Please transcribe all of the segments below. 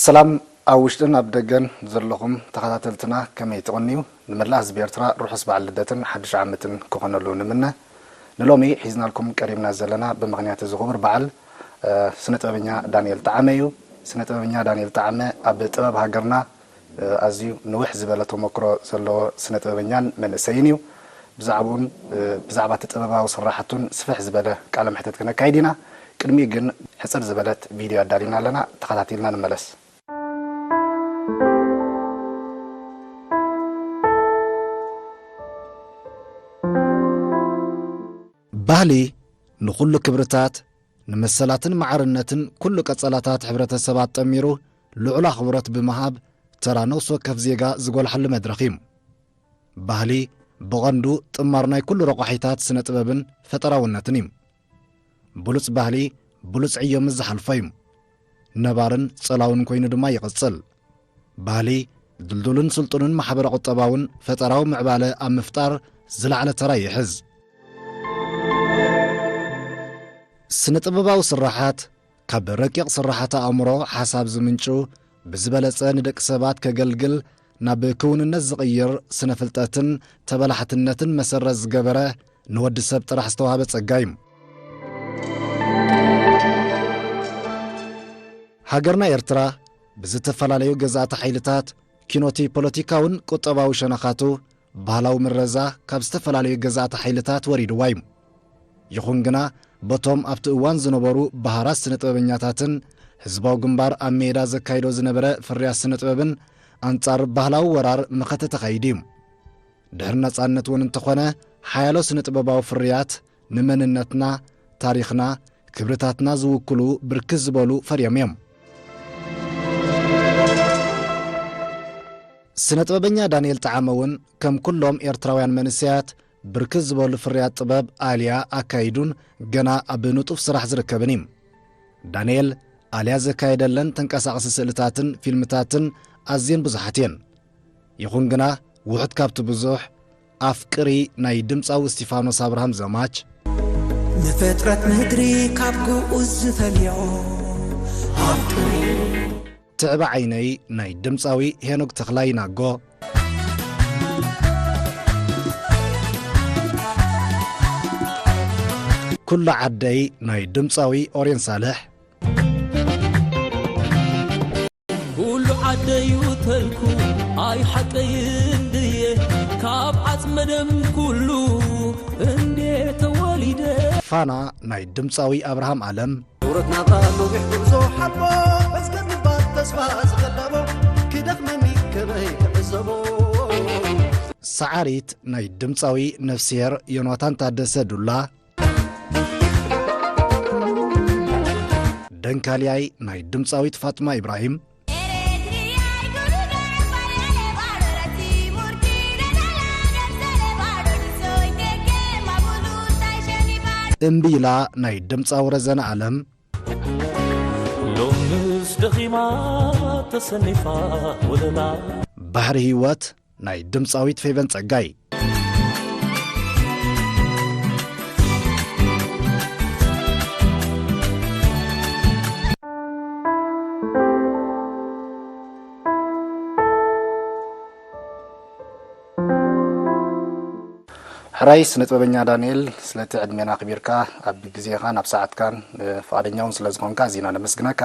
ሰላም ኣብ ውሽጥን ኣብ ደገን ዘለኹም ተኸታተልትና ከመይ ትቕንዩ? ንመላእ ህዝቢ ኤርትራ ርሑስ በዓል ልደትን ሓድሽ ዓመትን ክኾነሉ ንምነ። ንሎሚ ሒዝናልኩም ቀሪብና ዘለና ብምኽንያት እዚ ክቡር በዓል፣ እ፣ ስነ ጥበበኛ ዳንኤል ጠዓመ እዩ። ስነ ጥበበኛ ዳንኤል ጠዓመ ኣብ ጥበብ ሃገርና፣ እ፣ ኣዝዩ ንውሕ ዝበለ ተሞክሮ ዘለዎ ስነ ጥበበኛን መንእሰይን እዩ። ብዛዕባኡን፣ እ፣ ብዛዕባ እቲ ጥበባዊ ስራሓቱን ስፍሕ ዝበለ ቃለ መሕተት ክነካይድ ኢና። ቅድሚኡ ግን ሕጽር ዝበለት ቪድዮ ኣዳሊና ኣለና፣ ተኸታቲልና ንመለስ። ባህሊ ንኹሉ ክብርታት፣ ንመሰላትን ማዕርነትን ኩሉ ቀጸላታት ሕብረተሰብ ኣጠሚሩ ልዑል ኣኽብሮት ብምሃብ ተራ ነፍሲ ወከፍ ዜጋ ዝጎልሓሉ መድረኽ እዩ። ባህሊ ብቐንዱ ጥማር ናይ ኩሉ ረቋሒታት ስነ ጥበብን ፈጠራውነትን እዩ። ብሉጽ ባህሊ ብሉጽ ዕዮ ምስ ዝሓልፎ እዩ። ነባርን ጸላውን ኮይኑ ድማ ይቕጽል። ባህሊ ድልዱልን ስልጡንን ማሕበረ ቁጠባውን ፈጠራዊ ምዕባለ ኣብ ምፍጣር ዝለዓለ ተራ ይሕዝ። ስነ ጥበባዊ ስራሓት ካብ ረቂቕ ስራሓት ኣእምሮ ሓሳብ ዝምንጩ ብዝበለጸ ንደቂ ሰባት ከገልግል ናብ ክውንነት ዝቕይር ስነ ፍልጠትን ተበላሕትነትን መሰረት ዝገበረ ንወዲ ሰብ ጥራሕ ዝተዋህበ ጸጋ እዩ። ሃገርና ኤርትራ ብዝተፈላለዩ ገዛእቲ ሓይልታት ኪኖቲ ፖለቲካውን ቁጠባዊ ሸነኻቱ ባህላዊ ምረዛ ካብ ዝተፈላለዩ ገዛእቲ ሓይልታት ወሪድዋ እዩ። ይኹን ግና በቶም ኣብቲ እዋን ዝነበሩ በሃራት ስነ ጥበበኛታትን ህዝባዊ ግንባር ኣብ ሜዳ ዘካይዶ ዝነበረ ፍርያት ስነ ጥበብን ኣንጻር ባህላዊ ወራር መኸተ ተኻይዱ እዩ። ድሕሪ ነጻነት እውን እንተኾነ ሓያሎ ስነ ጥበባዊ ፍርያት ንመንነትና፣ ታሪኽና፣ ክብርታትና ዝውክሉ ብርክት ዝበሉ ፈርዮም እዮም። ስነ ጥበበኛ ዳንኤል ጠዓመ እውን ከም ኩሎም ኤርትራውያን መንእሰያት ብርክት ዝበሉ ፍርያት ጥበብ ኣልያ ኣካይዱን ገና ኣብ ንጡፍ ስራሕ ዝርከብን እዩ። ዳንኤል ኣልያ ዘካየደለን ተንቀሳቐሲ ስእልታትን ፊልምታትን ኣዝየን ብዙሓት እየን። ይኹን ግና ውሑድ ካብቲ ብዙሕ ኣፍቅሪ ናይ ድምጻዊ እስቲፋኖስ ኣብርሃም ዘማች፣ ንፍጥረት ምድሪ ካብ ግኡዝ ዝፈልዮ ኣፍቅሪ። ትዕበ ዓይነይ ናይ ድምጻዊ ሄኖክ ተኽላይ ናጎ፣ ኩሉ ዓደይ ናይ ድምጻዊ ኦሬን ሳልሕ፣ ኩሉ ዓደዩ ተልኩ ኣይ ሓቀይ እንድየ ካብ ዓጽመ ደም ኩሉ እንዴ ተወሊደ። ፋና ናይ ድምጻዊ ኣብርሃም ኣለም፣ ውረድ ናብራ ነዊሕ ጉዕዞ ሓቦ መዝገብ ምባል ተስፋ ዝቐለቦ ክደኽመኒ ከመይ ክዕዘቦ። ሰዓሪት ናይ ድምጻዊ ነፍስሄር ዮናታን ታደሰ ዱላ፣ ደንካልያይ ናይ ድምጻዊት ፋጥማ ኢብራሂም፣ እምቢላ ናይ ድምጻዊ ረዘነ ኣለም፣ ሎምስ ደኺማ ተሰኒፋ ወለላ። ባሕሪ ህይወት ናይ ድምጻዊት ፌቨን ጸጋይ። ሕራይ ስነ ጥበበኛ ዳንኤል፣ ስለቲ ዕድሜና ኣኽቢርካ ኣብ ግዜኻን ኣብ ሰዓትካን፣ እ፣ ፍቓደኛ እውን ስለ ዝኾንካ ኣዚና ነመስግነካ።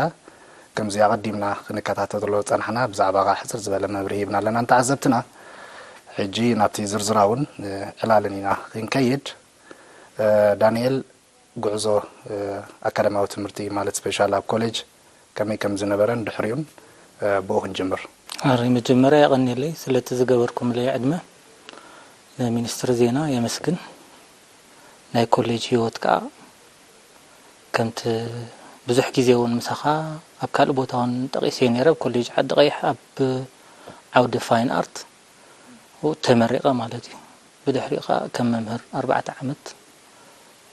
ከምዚ ኣቐዲምና ክንከታተሎ ዝጸናሕና ብዛዕባኻ ሕጽር ዝበለ መብርሂ ሂብና ኣለና ንተዓዘብትና። ሕጂ ናብቲ ዝርዝራውን፣ እ፣ ዕላልን ኢና ክንከይድ። እ፣ ዳንኤል፣ ጉዕዞ፣ እ፣ ኣካዳሚያዊ ትምህርቲ ማለት ስፔሻል ኣብ ኮሌጅ ከመይ ከም ዝነበረን ድሕሪኡን፣ እ፣ ብኡ ክንጅምር። ሕራይ መጀመርያ የቐንየለይ ስለቲ ዝገበርኩምለይ ዕድመ ንሚኒስትሪ ዜና የመስግን። ናይ ኮሌጅ ህይወት ከኣ ከምቲ ብዙሕ ግዜ እውን ምሳኻ ኣብ ካልእ ቦታ እውን ጠቒሰዮ ነይረ። ኣብ ኮሌጅ ዓዲ ቀይሕ ኣብ ዓውዲ ፋይን ኣርት ተመሪቐ ማለት እዩ። ብድሕሪኡ ከኣ ከም መምህር ኣርባዕተ ዓመት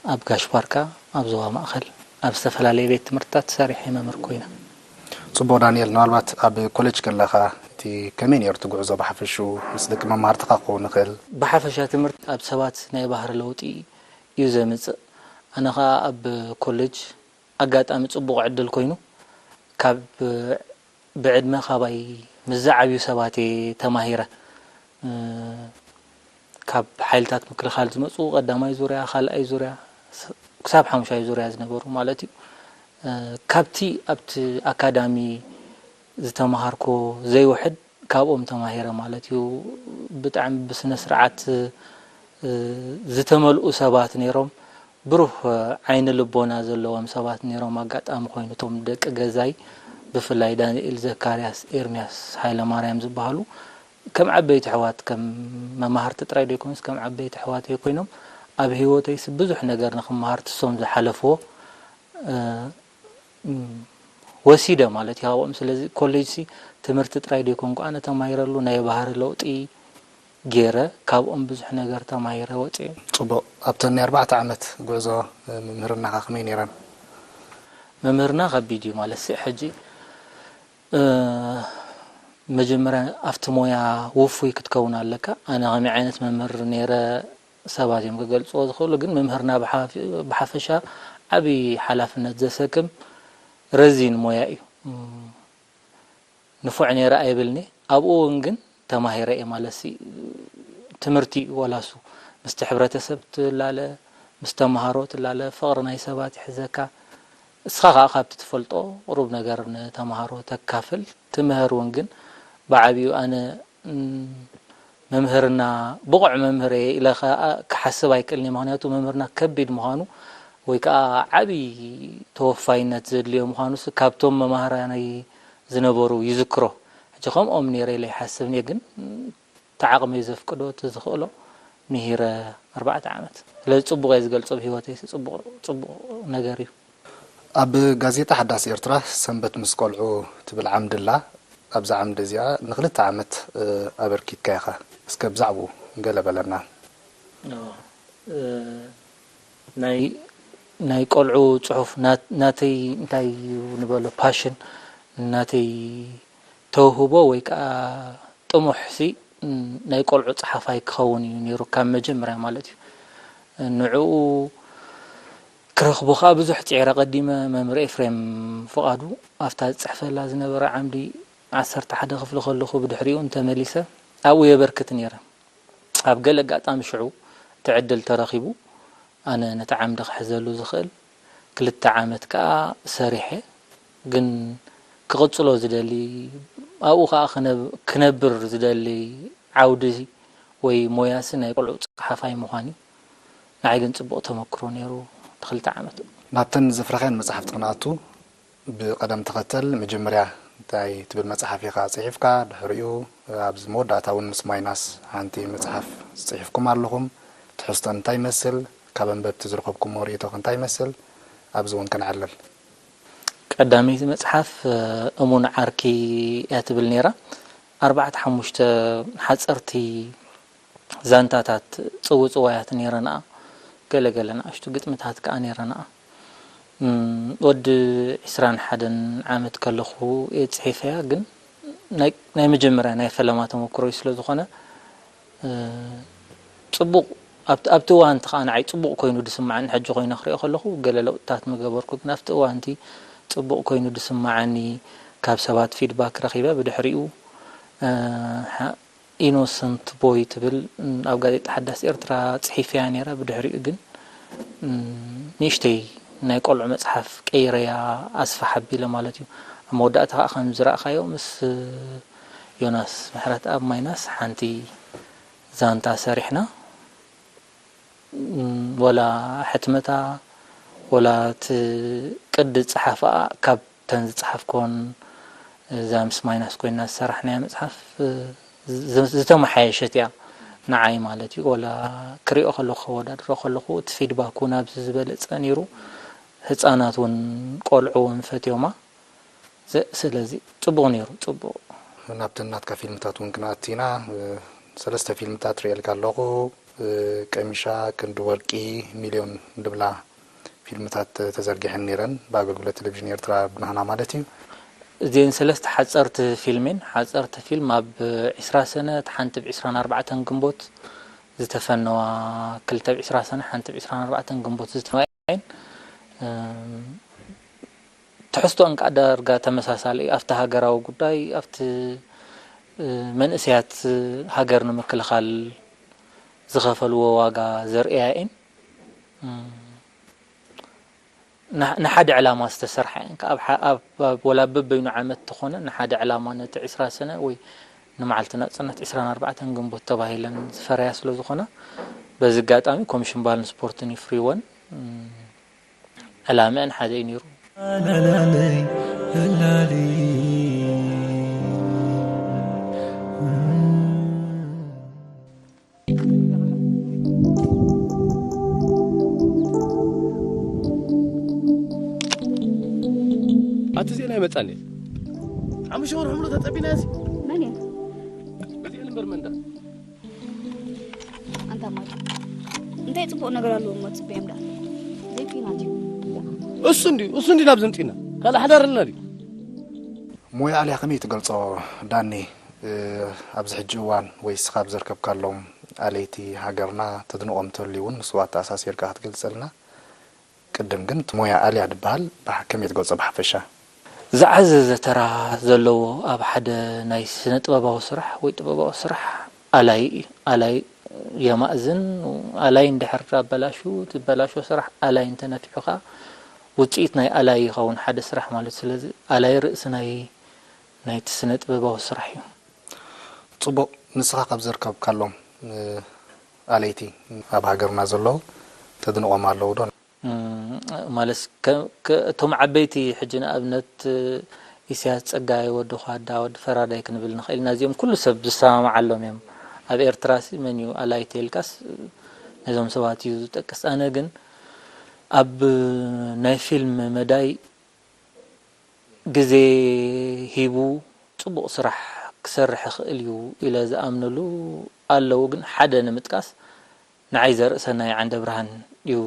ኣብ ጋሽ ባርካ ኣብ ዞባ ማእኸል ኣብ ዝተፈላለየ ቤት ትምህርትታት ሰሪሐ መምህር ኮይነ። ጽቡቕ ዳንኤል፣ ምናልባት ኣብ ኮሌጅ ከለኻ እቲ ከመይ ነይሩ እቲ ጉዕዞ ብሓፈሽኡ ምስ ደቂ መማህርትኻ ክኸውን ይኽእል? ብሓፈሻ ትምህርቲ ኣብ ሰባት ናይ ባህሪ ለውጢ እዩ ዘምጽእ። ኣነ ኸኣ ኣብ ኮሌጅ ኣጋጣሚ ጽቡቕ ዕድል ኮይኑ ካብ ብዕድመ ካባይ ምስ ዝዓብዩ ሰባት እየ ተማሂረ። እ፣ ካብ ሓይልታት ምክልኻል ዝመፁ ቀዳማይ ዙርያ፣ ካልኣይ ዙርያ፣ ስ-፣ ክሳብ ሓሙሻይ ዙርያ ዝነበሩ ማለት እዩ። እ፣ ካብቲ ኣብቲ ኣካዳሚ ዝተምሃርኮ ዘይውሕድ ካብኦም ተማሂረ ማለት እዩ። ብጣዕሚ ብስነ ስርዓት፣ እ፣ ዝተመልኡ ሰባት ነይሮም። ብሩህ ዓይኒ ልቦና ዘለዎም ሰባት ነይሮም። ኣጋጣሚ ኮይኑ እቶም ደቂ ገዛይ፣ ብፍላይ ዳንኤል ዘካርያስ፣ ኤርምያስ ሃይለማርያም ዝበሃሉ፣ ከም ዓበይቲ ኣሕዋት፣ ከም መማህርቲ ጥራይ ዘይኮኑስ ከም ዓበይቲ ኣሕዋተይ ኮይኖም ኣብ ህይወተይስ ብዙሕ ነገር ንክመሃር ትሶም ዝሓለፍዎ፣ እ፣ ም፣ ወሲደ ማለት እዩ ካብኦም። ስለዚ ኮሌጅሲ ትምህርቲ ጥራይ ዘይኮንኩ ኣነ ተማሂረሉ፣ ናይ ባህሪ ለውጢ ገይረ፣ ካብኦም ብዙሕ ነገር ተማሂረ ወፅየ። ጽቡቕ። ኣብተን ናይ ኣርባዕተ ዓመት ጉዕዞ፣ እ፣ ምምህርናኻ ከመይ ነይረን? ምምህርና ከቢድ እዩ ማለት ሲ፣ ሕጂ፣ እ፣ መጀመርያ ኣብቲ ሞያ ውፉይ ክትከውን ኣለካ። ኣነ ከመይ ዓይነት መምህር ነይረ ሰባት እዮም ክገልጽዎ ዝኽእሉ፣ ግን መምህርና ብሓፊ-፣ ብሓፈሻ ዓቢ ሓላፍነት ዘሰክም ረዚን ሞያ እዩ። ም፣ ንፉዕ ነይረ ኣይብልኒ። ኣብኡ እውን ግን ተማሂረ እየ ማለት ሲ፣ ትምህርቲ እዩ ወላሱ ምስቲ ሕብረተሰብ ትላለ፣ ምስ ተምሃሮ ትላለ፣ ፍቕሪ ናይ ሰባት ይሕዘካ። እስኻ ከኣ ካብቲ ትፈልጦ ቁሩብ ነገር ንተምሃሮ ተካፍል። ትምህር እውን ግን ብዓቢኡ ኣነ፣ ም፣ መምህርና ብቑዕ መምህር እየ ኢለ ከኣ ክሓስብ ኣይክእልን እየ። ምኽንያቱ መምህርና ከቢድ ምዃኑ ወይ ከኣ ዓቢ ተወፋይነት ዘድልዮ ምዃኑስ ካብቶም መማህራነይ ዝነበሩ ይዝክሮ። ሕጂ ከምኦም ነይረ ኢለ ኣይሓስብን እየ፣ ግን እቲ ዓቕመይ ዘፍቅዶ፣ እቲ ዝኽእሎ ምሂረ ኣርባዕተ ዓመት። ስለዚ ጽቡቕ እየ ዝገልጾ፣ ብህይወተይ ጽቡቕ፣ ጽቡቕ ነገር እዩ። ኣብ ጋዜጣ ሓዳስ ኤርትራ ሰንበት ምስ ቆልዑ ትብል ዓምዲ ኣላ። ኣብዛ ዓምዲ እዚኣ ንኽልተ ዓመት፣ እ፣ ኣበርኪትካ ኢኻ። እስከ ብዛዕባኡ ገለ በለና። ኦ፣ እ፣ ናይ፣ ናይ ቆልዑ ጽሑፍ ናት-፣ ናተይ እንታይ እዩ ንበሎ ፓሽን፣ ናተይ ተውህቦ ወይ ከኣ ጥሙሕሲ፣ ም፣ ናይ ቆልዑ ጸሓፋይ ክኸውን እዩ ነይሩ ካብ መጀመርያ ማለት እዩ። ንዕኡ ክረኽቦ ከኣ ብዙሕ ጽዒረ ቀዲመ። መምህር ኤፍሬም ፍቓዱ ኣብታ ዝጽሕፈላ ዝነበረ ዓምዲ ዓሰርተ ሓደ ክፍሊ ከለኹ ብድሕሪኡ እንተመሊሰ ኣብኡ የበርክት ነይረ። ኣብ ገለ ኣጋጣሚ ሽዑ እቲ ዕድል ተረኺቡ ኣነ ነቲ ዓምዲ ክሕዘሉ ዝኽእል ክልተ ዓመት ከኣ ሰሪሐ፣ ግን ክቕጽሎ ዝደሊ ኣብኡ ከኣ ክነብ-፣ ክነብር ዝደሊ ዓውዲ ወይ ሞያሲ ናይ ቆልዑ ጸሓፋይ ምዃን እዩ። ንዓይ ግን ጽቡቕ ተመክሮ ነይሩ እቲ ክልተ ዓመት። ናብተን ዘፍረኻየን መጻሕፍቲ ክንኣቱ፣ ብቐደም ተኸተል መጀመርያ እንታይ ትብል መጽሓፍ ኢኻ ጽሒፍካ? ድሕሪኡ ኣብዚ መወዳእታ እውን ምስ ማይናስ ሓንቲ መጽሓፍ ጽሒፍኩም ኣለኹም። ትሕዝቶን እንታይ ይመስል? ካብ ኣንበብቲ ዝረኸብኩሞ ርእይቶ ከ እንታይ ይመስል? ኣብዚ እውን ከነዕልል። ቀዳመይቲ መጽሓፍ፣ እ፣ እሙን ዓርኪ እያ ትብል ነይራ። ኣርባዕተ ሓሙሽተ ሓጸርቲ ዛንታታት ጽውጽዋያት ነይረንኣ፣ ገለ ገለ ንኣሽቱ ግጥምታት ከኣ ነይረንኣ። እም፣ ወዲ ዕስራን ሓደን ዓመት ከለኹ እየ ጽሒፈያ፣ ግን ናይ፣ ናይ መጀመርያ ናይ ፈለማ ተመክሮይ ስለ ዝኾነ፣ እ፣ ጽቡቕ፣ ኣብቲ፣ ኣብቲ እዋን እቲ ከኣ ንዓይ ጽቡቕ ኮይኑ ዝስምዓኒ፣ ሕጂ ኮይነ ክሪኦ ከለኹ ገለ ለውጥታት ምገበርኩ፣ ግን ኣብቲ እዋን እቲ ጽቡቕ ኮይኑ ዝስምዓኒ፣ ካብ ሰባት ፊድባክ ረኺበ፣ ብድሕሪኡ፣ እ፣ ሓ-፣ ኢኖሰንት ቦይ ትብል፣ ም፣ ኣብ ጋዜጣ ሓዳስ ኤርትራ ጽሒፈያ ነይራ። ብድሕሪኡ ግን፣ ም፣ ንእሽተይ ናይ ቆልዑ መጽሓፍ ቀይረያ ኣስፍሕ ኣቢለ ማለት እዩ። ኣብ መወዳእታ ከኣ ከም ዝረኣኻዮ ምስ ዮናስ ምሕረትኣብ ማይናስ ሓንቲ ዛንታ ሰሪሕና። ም፣ ወላ ሕትመታ፣ ወላ እቲ ቅዲ ጸሓፍኣ ካብ ተን ዝጸሓፍኮን እዛ ምስ ማይናስ ኮይና ዝሰራሕናያ መጽሓፍ፣ ዝ-፣ ዝተመሓየሸት እያ ንዓይ ማለት እዩ። ወላ ክሪኦ ከለኹ፣ ከወዳድሮ ከለኹ፣ እቲ ፊድባክ እውን ኣብዚ ዝበለጸ ነይሩ። ህጻናት እውን፣ ቆልዑ እውን ፈትዮማ። ዘ-፣ ስለዚ ጽቡቕ ነይሩ፣ ጽቡቕ። ናብተን ናትካ ፊልምታት እውን ክንኣቱ ኢና። እ፣ ሰለስተ ፊልምታት ርእየልካ ኣለኹ። እ፣ ቀሚሻ፣ ክንዲ ወርቂ፣ ሚልዮን ዝብላ ፊልምታት ተዘርጊሐን ነይረን፣ ብኣገልግሎት ቴሌቪዥን ኤርትራ ብናህና ማለት እዩ። እዚአን ሰለስተ ሓጸርቲ ፊልሜን፣ ሓጸርቲ ፊልም ኣብ ዕስራ ሰነ፣ እቲ ሓንቲ ብ ዕስራን ኣርባዕተን ግንቦት ዝተፈነዋ፣ ክልተ ብ ዕስራ ሰነ፣ ሓንቲ ብ ዕስራን ኣርባዕተን ግንቦት ዝተፈነዋ እየን። እም፣ እቲ ትሕዝቶኣን ከዓ ዳርጋ ተመሳሳሊ እዩ። ኣብቲ ሃገራዊ ጉዳይ፣ ኣብቲ፣ እ፣ መንእሰያት ሃገር ንምክልኻል ዝኸፈልዎ ዋጋ ዘርእያ እየን። እም፣ ን-፣ ንሓደ ዕላማ ዝተሰርሓ እየን። ከ-፣ ኣብ ሓ-፣ ኣብ፣ ኣብ፣ ወላ በበይኑ ዓመት ተኾነ ንሓደ ዕላማ፣ ነቲ ዕስራ ሰነ ወይ ንመዓልቲ ናጽነት ዕስራን ኣርባዕተን ግንቦት ተባሂለን ዝፈረያ ስለ ዝኾና፣ በዚ ኣጋጣሚ ኮሚሽን ባህልን ስፖርትን ይፍርይወን። እም፣ ዕላምአን ሓደ እዩ ነይሩ። ኣቲ ዜና ይመጻኒ። ሓሙሽተ ወርሒ ሙሉ ተጸቢና እዚ። መን እያ? እዚ እምበር መንዳ። ኣንታ ማይ እንታይ ጽቡቕ ነገር ኣለዎ እሞ ጽበዮም ደኣ። ዘይኲናት እዩ። እሱ እንዲ እሱ እንዲ ናብ ዘምጺና። ካልእ ሓዳር ኣለና ድዩ? ሞያ ኣልያ ከመይ ትገልጾ ዳኒ? እ፣ ኣብዚ ሕጂ እዋን ወይ እስኻ ኣብ ዘርከብካሎም ኣለይቲ ሃገርና ተድንቖም እንተልዩ እውን ንስዋ ኣተኣሳሲርካ ክትገልጸልና። ቅድም ግን እቲ ሞያ ኣልያ ዝበሃል ብሓ-፣ ከመይ ትገልጾ ብሓፈሻ? ዝዓዘዘ ተራ ዘለዎ ኣብ ሓደ ናይ ስነ ጥበባዊ ስራሕ ወይ ጥበባዊ ስራሕ ኣላይ እዩ። ኣላይ የማእዝን፣ ኣላይ እንድሕር ኣበላሹ፣ እቲ በላሾ ስራሕ ኣላይ እንተነፊሑ ከኣ ውጽኢት ናይ ኣላይ ይኸውን ሓደ ስራሕ ማለት። ስለዚ ኣላይ ርእሲ ናይ ናይቲ ስነ ጥበባዊ ስራሕ እዩ። ጽቡቕ፣ ንስኻ ካብ ዘርከብካሎም፣ እ፣ ኣለይቲ ኣብ ሃገርና ዘለዉ ተድንቖም ኣለዉ ዶ? እም፣ ማለት ከ-፣ ከ-፣ እቶም ዓበይቲ ሕጂ ንኣብነት ኢሳያስ ጸጋይ፣ ወዲ ኳዳ፣ ወዲ ፈራዳይ ክንብል ንኽእል ኢና። እዚኦም ኩሉ ሰብ ዝሰማምዓሎም እዮም። ኣብ ኤርትራሲ መን እዩ ኣላይቲ ኢልካስ ነዞም ሰባት እዩ ዝጠቅስ። ኣነ ግን ኣብ ናይ ፊልም መዳይ ግዜ ሂቡ ጽቡቕ ስራሕ ክሰርሕ ይኽእል እዩ ኢለ ዝኣምነሉ ኣለዉ። ግን ሓደ ንምጥቃስ ንዓይ ዘርእሰናይ ዓንደብርሃን እዩ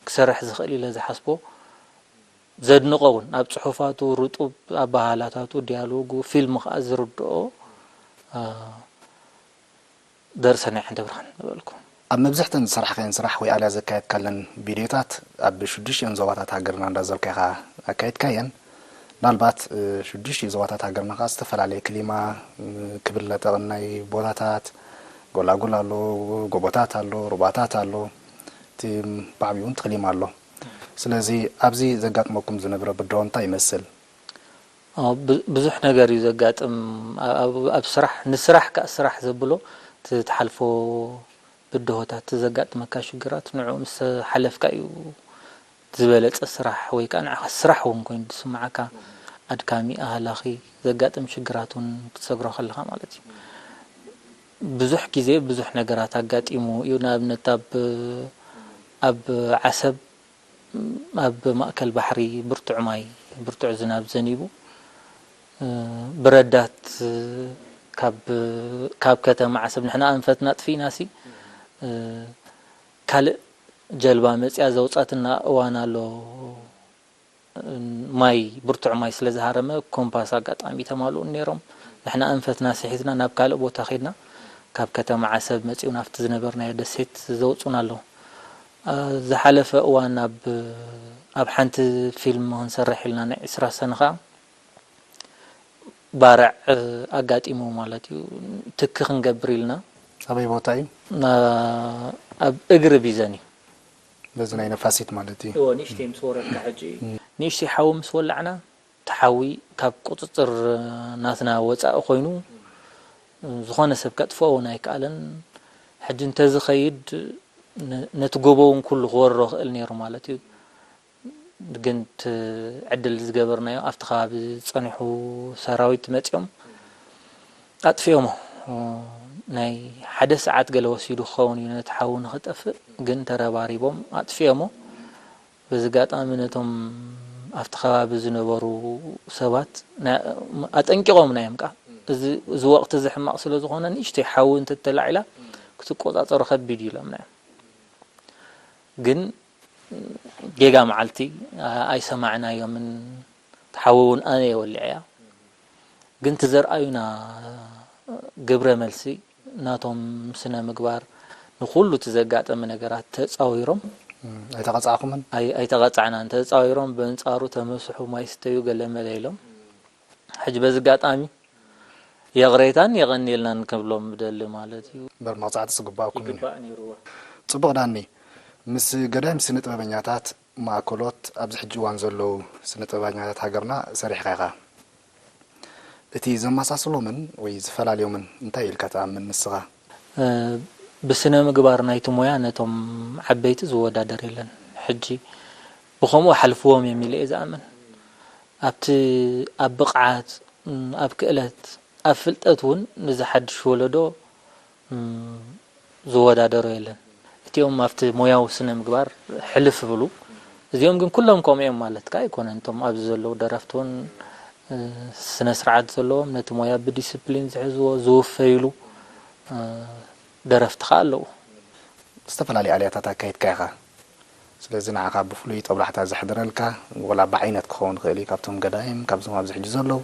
ክሰርሕ ዝኽእል ኢለ ዝሓስቦ። ዘድንቖ እውን ኣብ ጽሑፋቱ ርጡብ ኣበሃህላታቱ፣ ዲያሎጉ፣ ፊልም ከኣ ዝርድኦ፣ እ፣ ዘርእሰናይ ዓንደብርሃን ምበልኩ። ኣብ መብዝሕተን ዝሰራሕካየን ስራሕ ወይ ኣልያ ዘካየድካለን ቪድዮታት ኣብ ሽዱሽቲኦን ዞባታት ሃገርና እንዳዘርካ ኢኻ ኣካይድካየን። ምናልባት፣ እ፣ ሽዱሽቲኡ ዞባታት ሃገርና ከኣ ዝተፈላለየ ክሊማ፣ እ፣ ክብል ለጠቕን ናይ ቦታታት፣ ጎላጉል ኣሎ፣ ጎቦታት ኣሎ፣ ሩባታት ኣሎ፣ እቲ ብዓብዩ እውን እቲ ክሊማ ኣሎ። ስለዚ ኣብዚ ዘጋጥመኩም ዝነበረ ብድሆ እንታይ ይመስል? ኣዎ፣ ብ-፣ ብዙሕ ነገር እዩ ዘጋጥም። ኣብ፣ ኣብ፣ ኣብ ስራሕ፣ ንስራሕ ከኣ ስራሕ ዘብሎ፣ እቲ ትሓልፎ ብድሆታት፣ እቲ ዘጋጥመካ ሽግራት፣ ንዕኡ ምስ ሓለፍካ እዩ ዝበለጸ ስራሕ፣ ወይ ከኣ ንዓኻ ስራሕ እውን ኮይኑ ዝስምዓካ። ኣድካሚ፣ ኣህላኺ፣ ዘጋጥም ሽግራት እውን ክትሰግሮ ከለኻ ማለት እዩ። ብዙሕ ግዜ ብዙሕ ነገራት ኣጋጢሙ እዩ። ንኣብነት ኣብ፣ ኣብ ዓሰብ ኣብ ማእከል ባሕሪ ብርቱዕ ማይ፣ ብርቱዕ ዝናብ ዘኒቡ፣ እ፣ ብረዳት ካብ፣ ካብ ከተማ ዓሰብ ንሕና ኣንፈትና ኣጥፊእናሲ፣ እ፣ ካልእ ጀልባ መጺኣ ዘውጻትና እዋን ኣሎ። ማይ፣ ብርቱዕ ማይ ስለ ዝሃረመ ኮምፓስ ኣጋጣሚ ተማልኡ ነይሮም። ንሕና ኣንፈትና ስሒትና ናብ ካልእ ቦታ ከይድና፣ ካብ ከተማ ዓሰብ መጺኡ ናብቲ ዝነበርናዮ ደሴት ዘውጹና ኣለዉ። እ፣ ዝሓለፈ እዋን ኣብ፣ ኣብ ሓንቲ ፊልም ክንሰርሕ ኢልና ናይ ዕስራ ሰነ ኸኣ ባርዕ ኣጋጢሙ ማለት እዩ። ትኪ ክንገብር ኢልና። ኣበይ ቦታ እዩ? ና-፣ ኣብ እግሪ ቢዘን እዩ። በዚ ናይ ነፋሲት ማለት እዩ። እወ፣ ንእሽተይ ምስ ወረድካ ሕጂ፣ ንእሽተይ ሓዊ ምስ ወላዕና፣ እቲ ሓዊ ካብ ቁጽጽር ናትና ወጻኢ ኮይኑ፣ ዝኾነ ሰብ ከጥፍኦ እውን ኣይከኣለን። ሕጂ እንተዝኸይድ፣ ነ-፣ ነቲ ጎቦ እውን ኩሉ ክወሮ ክእል ነይሩ ማለት እዩ። ግን እቲ ዕድል ዝገበርናዮ፣ ኣብቲ ከባቢ ዝጸንሑ ሰራዊት መጺኦም ኣጥፊኦሞ። ናይ ሓደ ሰዓት ገለ ወሲዱ ክኸውን እዩ ነቲ ሓዊ ንኽጠፍእ፣ ግን ተረባሪቦም ኣጥፊኦሞ። በዚ ኣጋጣሚ ነቶም ኣብቲ ከባቢ ዝነበሩ ሰባት ናይ-፣ ኣጠንቂቖምና እዮም። ከኣ እዚ፣ እዚ ወቕቲ እዚ ሕማቕ ስለ ዝኾነ፣ ንእሽተይ ሓዊ እንተተላዒላ ክትቆጻጸሮ ከቢድ እዩ ኢሎምና እዮም። ግን ጌጋ መዓልቲ ኣይሰማዕናዮምን። እቲ ሓዊ እውን ኣነ እየ ወሊዐያ። ግን እቲ ዘርኣዩና ግብረ መልሲ፣ ናቶም ስነ ምግባር፣ ንኹሉ እቲ ዘጋጠመ ነገራት ተጻዊሮም፣ እም፣ ኣይተቐጻዕኩምን? ኣይ-፣ ኣይተቐጻዕናን። ተጻዊሮም በንጻሩ ተመስሑ ማይ ስተዩ ገለ መለ ኢሎም። ሕጂ በዚ ኣጋጣሚ የቕሬታን የቐንየልናን ክብሎም ብደሊ ማለት እዩ። እምበር መቕጻዕቲ ዝግባእኩም እዩ። ይግባእ ነይርዎ። ጽቡቕ ዳኒ፣ ምስ ገዳይም ስነ ጥበበኛታት ማእከሎት ኣብዚ ሕጂ እዋን ዘለዉ ስነ ጥበበኛታት ሃገርና ሰሪሕካ ኢኻ። እቲ ዘመሳስሎምን ወይ ዝፈላልዮምን እንታይ ኢልካ ትኣምን ንስኻ? እ፣ ብስነ ምግባር ናይቲ ሞያ ነቶም ዓበይቲ ዝወዳደር የለን። ሕጂ ብኸምኡ ሓልፍዎም እዮም ኢለ እየ ዝኣምን። ኣብቲ፣ ኣብ ብቕዓት፣ ም፣ ኣብ ክእለት፣ ኣብ ፍልጠት እውን ነዚ ሓድሽ ወለዶ፣ ም፣ ዝወዳደሮ የለን። እቲኦም ኣብቲ ሞያዊ ስነ ምግባር ሕልፍ ዝብሉ፣ እዚኦም ግን ኩሎም ከምኡ እዮም ማለትካ ኣይኮነን። እቶም ኣብዚ ዘለዉ ደረፍቲ እውን፣ እ፣ ስነ ስርዓት ዘለዎም፣ ነቲ ሞያ ብዲስፕሊን ዝሕዝዎ፣ ዝውፈይሉ፣ እ፣ ደረፍቲ ከኣ ኣለዉ። ዝተፈላለዩ ኣልያታት ኣካይድካ ኢኻ። ስለዚ ንዓኻ ብፍሉይ ጦብላሕታ ዘሕድረልካ፣ ወላ ብዓይነት ክኸውን ይኽእል እዩ፣ ካብቶም ገዳይም፣ ካብዞም ኣብዚ ሕጂ ዘለዉ፣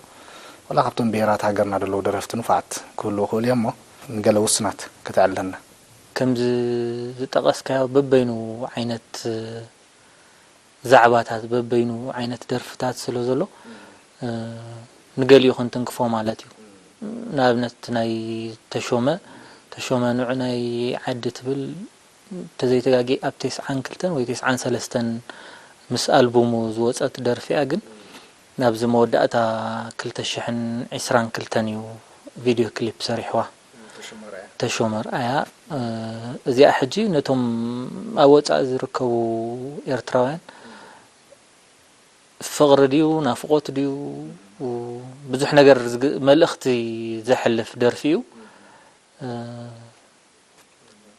ወላ ካብቶም ብሄራት ሃገርና ዘለዉ ደረፍቲ ንፉዓት ክህልዉ ይኽእሉ እዮም እሞ፣ ንገለ ውሱናት ከተዕልለና። ከምዚ ዝጠቐስካዮ በበይኑ ዓይነት ዛዕባታት፣ በበይኑ ዓይነት ደርፍታት ስለ ዘሎ፣ እ፣ ንገሊኡ ክንትንክፎ ማለት እዩ። ንኣብነት ናይ ተሾመ፣ ተሾመ ንዑ ናይ ዓዲ ትብል፣ እንተዘይተጋግየ ኣብ ተስዓን ክልተን ወይ ተስዓን ሰለስተን ምስ ኣልቡሙ ዝወጸት ደርፊ እያ፣ ግን ናብዚ መወዳእታ ክልተ ሽሕን ዕስራን ክልተን እዩ ቪድዮ ክሊፕ ሰሪሕዋ። ተሾመ ኣርኣያ። ተሾመ ኣርኣያ፣ እ፣ እዚኣ ሕጂ ነቶም ኣብ ወጻኢ ዝርከቡ ኤርትራውያን ፍቕሪ ድዩ፣ ናፍቖት ድዩ፣ ብዙሕ ነገር ዝግ-፣ መልእኽቲ ዘሕልፍ ደርፊ እዩ። እ፣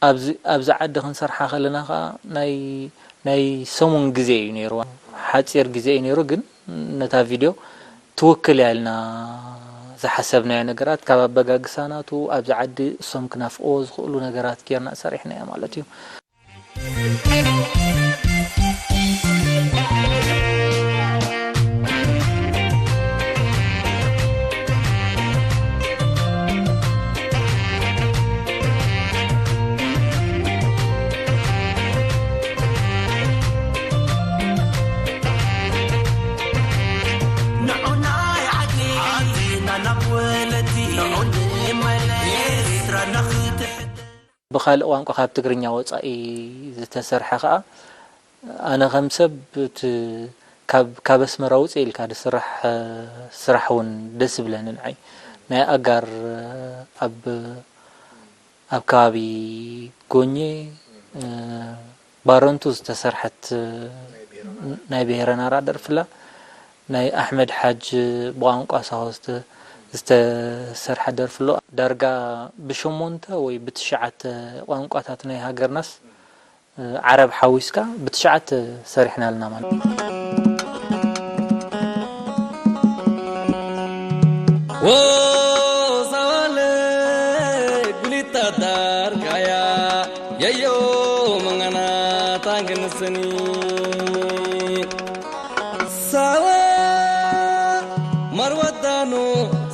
ኣብዚ፣ ኣብዚ ዓዲ ክንሰርሓ ከለና ኸኣ ናይ፣ ናይ ሰሙን ግዜ እዩ ነይርዋ። ሓጺር ግዜ እዩ ነይሩ፣ ግን ነታ ቪድዮ ትውክል እያ ኢልና ዝሓሰብናዮ ነገራት፣ ካብ ኣበጋግሳ ናቱ፣ ኣብዚ ዓዲ እሶም ክናፍቕዎ ዝኽእሉ ነገራት ጌርና ሰሪሕናዮ ማለት እዩ። ብኻልእ ቋንቋ ካብ ትግርኛ ወጻኢ ዝተሰርሐ ኸኣ፣ ኣነ ከም ሰብ እቲ ካብ፣ ካብ ኣስመራ ውጽእ ኢልካ ዝስራሕ ስራሕ እውን ደስ ይብለኒ ንዓይ። ናይ ኣጋር ኣብ፣ ኣብ ከባቢ ጎኜ፣ እ፣ ባረንቱ ዝተሰርሐት ናይ ብሄረ ናራ ደርፍላ፣ ናይ ኣሕመድ ሓጅ ብቋንቋ ሳሆ ዝተ-፣ ዝተሰርሐ ደርፍሎ። ዳርጋ ብሸሞንተ ወይ ብትሽዓተ ቋንቋታት ናይ ሃገርናስ፣ እ፣ ዓረብ ሓዊስካ ብትሽዓተ ሰሪሕና ኣለና ማለት እዩ። Wo sawale gulita dargaya yayo mangana tangin sani. Sawa marwadano,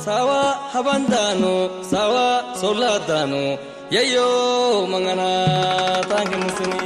sawa habandano, sawa soladano, yayo mangana tangin sani.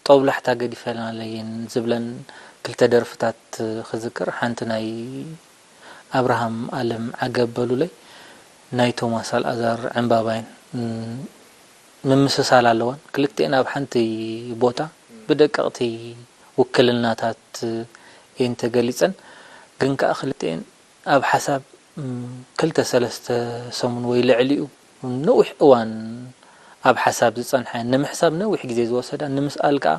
ጦብላሕታ ገዲፈናለየን ዝብለን ክልተ ደርፍታት ክዝክር፣ ሓንቲ ናይ ኣብርሃም ኣለም ዓገብ በሉለይ፣ ናይ ቶማስ ኣልኣዛር ዕምባባይን፣ ም-፣ ምምስሳል ኣለወን። ክልቲኤን ኣብ ሓንቲ ቦታ ብደቀቕቲ ውክልናታት እየን ተገሊጸን፣ ግን ከኣ ክልቲኤን ኣብ ሓሳብ፣ ም፣ ክልተ ሰለስተ ሰሙን ወይ ልዕሊኡ ነዊሕ እዋን ኣብ ሓሳብ ዝጸንሓ እየን። ንምሕሳብ ነዊሕ ግዜ ዝወሰዳ፣ ንምስኣል ከኣ